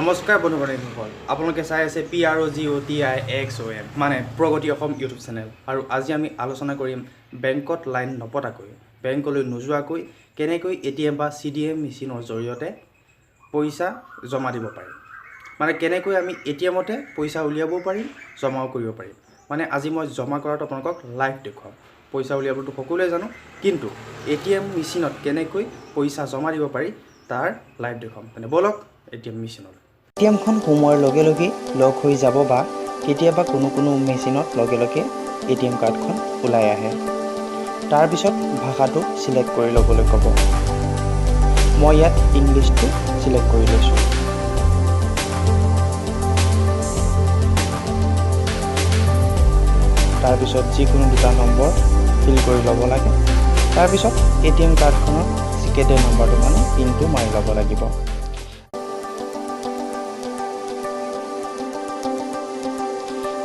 নমস্কাৰ বন্ধু বান্ধৱীসকল, আপোনালোকে চাই আছে PROGOTIXOM মানে প্ৰগতি অসম ইউটিউব চেনেল। আৰু আজি আমি আলোচনা কৰিম বেংকত লাইন নপতাকৈ, বেংকলৈ নোযোৱাকৈ কেনেকৈ এটিএম বা চিডিএম মেচিনৰ জৰিয়তে পইচা জমা দিব পাৰি, মানে কেনেকৈ আমি এটিএমতে পইচা উলিয়াবও পাৰিম, জমাও কৰিব পাৰিম। মানে আজি মই জমা কৰাটো আপোনালোকক লাইভ দেখুৱাম। পইচা উলিয়াবতো সকলোৱে জানো, কিন্তু এটিএম মেচিনত কেনেকৈ পইচা জমা দিব পাৰি তাৰ লাইভ দেখুৱাম। মানে ব'লক এটিএম মেচিনলৈ। এটিএমখন সোমোৱাৰ লগে লগে লক হৈ যাব বা কেতিয়াবা কোনো কোনো মেচিনত লগে লগে এটিএম কাৰ্ডখন ওলাই আহে। তাৰপিছত ভাষাটো চিলেক্ট কৰি ল'বলৈ ক'ব। মই ইয়াত ইংলিছটো চিলেক্ট কৰি লৈছোঁ। তাৰপিছত যিকোনো দুটা নম্বৰ ফিল কৰি ল'ব লাগে। তাৰপিছত এটিএম কাৰ্ডখনৰ চিকেটে নম্বৰটো মানে পিনটো মাৰি ল'ব লাগিব।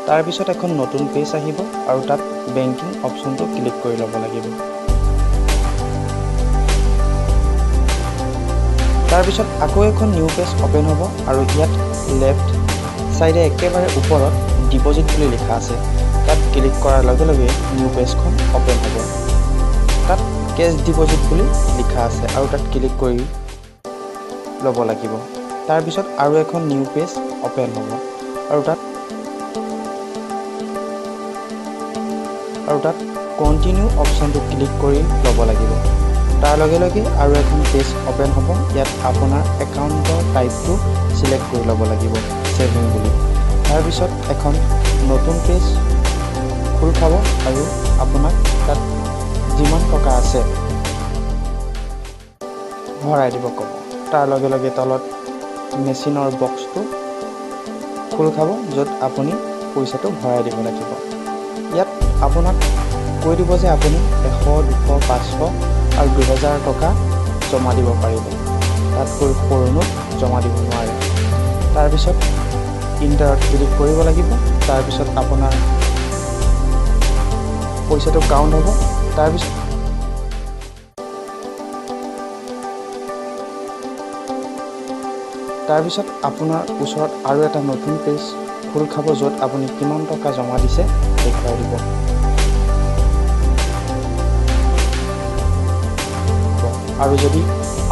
তাৰপিছত এখন নতুন পেজ আহিব আৰু তাত বেংকিং অপশ্যনটো ক্লিক কৰি ল'ব লাগিব। তাৰপিছত আকৌ এখন নিউ পেজ অ'পেন হ'ব আৰু ইয়াত লেফ্ট ছাইডে একেবাৰে ওপৰত ডিপ'জিট বুলি লিখা আছে, তাত ক্লিক কৰাৰ লগে লগে নিউ পেজখন অ'পেন হ'ব। তাত কেছ ডিপ'জিট বুলি লিখা আছে আৰু তাত ক্লিক কৰি ল'ব লাগিব। তাৰপিছত আৰু এখন নিউ পেজ অ'পেন হ'ব আৰু তাত কণ্টিনিউ অপশ্যনটো ক্লিক কৰি ল'ব লাগিব। তাৰ লগে লগে আৰু এখন পেজ অ'পেন হ'ব। ইয়াত আপোনাৰ একাউণ্টৰ টাইপটো চিলেক্ট কৰি ল'ব লাগিব, ছেভিং বুলি। তাৰপিছত এখন নতুন পেজ খোল খাব আৰু আপোনাক তাত যিমান টকা আছে ভৰাই দিব ক'ব। তাৰ লগে লগে তলত মেচিনৰ বক্সটো খোল খাব, য'ত আপুনি পইচাটো ভৰাই দিব লাগিব। ইয়াত আপোনাক কৈ দিব যে আপুনি 100, 200, 500 আৰু 2000 টকা জমা দিব পাৰিব, তাতকৈ সৰু নোট জমা দিব নোৱাৰে। তাৰপিছত ইণ্টাৰত ক্লিক কৰিব লাগিব। তাৰপিছত আপোনাৰ পইচাটো কাউণ্ট হ'ব। তাৰপিছত আপোনাৰ ওচৰত আৰু এটা নতুন পেজ খোল খাব, য'ত আপুনি কিমান টকা জমা দিছে দেখুৱাই দিব। আৰু যদি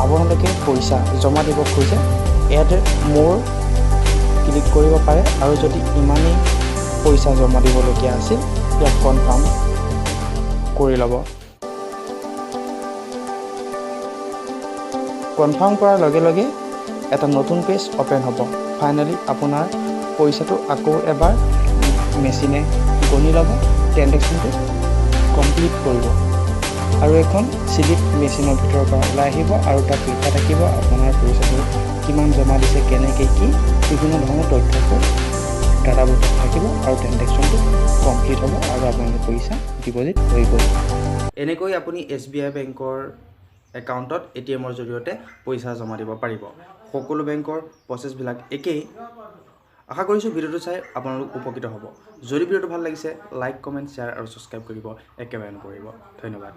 আপোনালোকে পইচা জমা দিব খোজে এড মোৰ ক্লিক কৰিব পাৰে। আৰু যদি ইমানেই পইচা জমা দিবলগীয়া আছিল ইয়াক কনফাৰ্ম কৰি ল'ব। কনফাৰ্ম কৰাৰ লগে লগে এটা নতুন পেজ অ'পেন হ'ব। ফাইনেলি আপোনাৰ পইচাটো আকৌ এবাৰ মেচিনে গণি ল'ব, ট্ৰেনজেকশ্যনটো কমপ্লিট কৰিব আৰু এখন শ্লিপ মেচিনৰ ভিতৰৰ পৰা ওলাই আহিব আৰু তাত লিখা থাকিব আপোনাৰ পইচাটো কিমান জমা দিছে, কেনেকৈ কি বিভিন্ন ধৰণৰ তথ্যবোৰ ডাটাবোৰত থাকিব আৰু ট্ৰেনজেকশ্যনটো কমপ্লিট হ'ব আৰু আপোনাৰ পইচা ডিপ'জিট হৈ গ'ল। এনেকৈ আপুনি SBI বেংকৰ একাউণ্টত এটিএমৰ জৰিয়তে পইচা জমা দিব পাৰিব। সকলো বেংকৰ প্ৰচেছবিলাক একেই। আশা কৰিছোঁ ভিডিঅ'টো চাই আপোনালোক উপকৃত হ'ব। যদি ভিডিঅ'টো ভাল লাগিছে লাইক, কমেণ্ট, শ্বেয়াৰ আৰু ছাবস্ক্ৰাইব কৰিব একেবাৰে নকৰিব। ধন্যবাদ।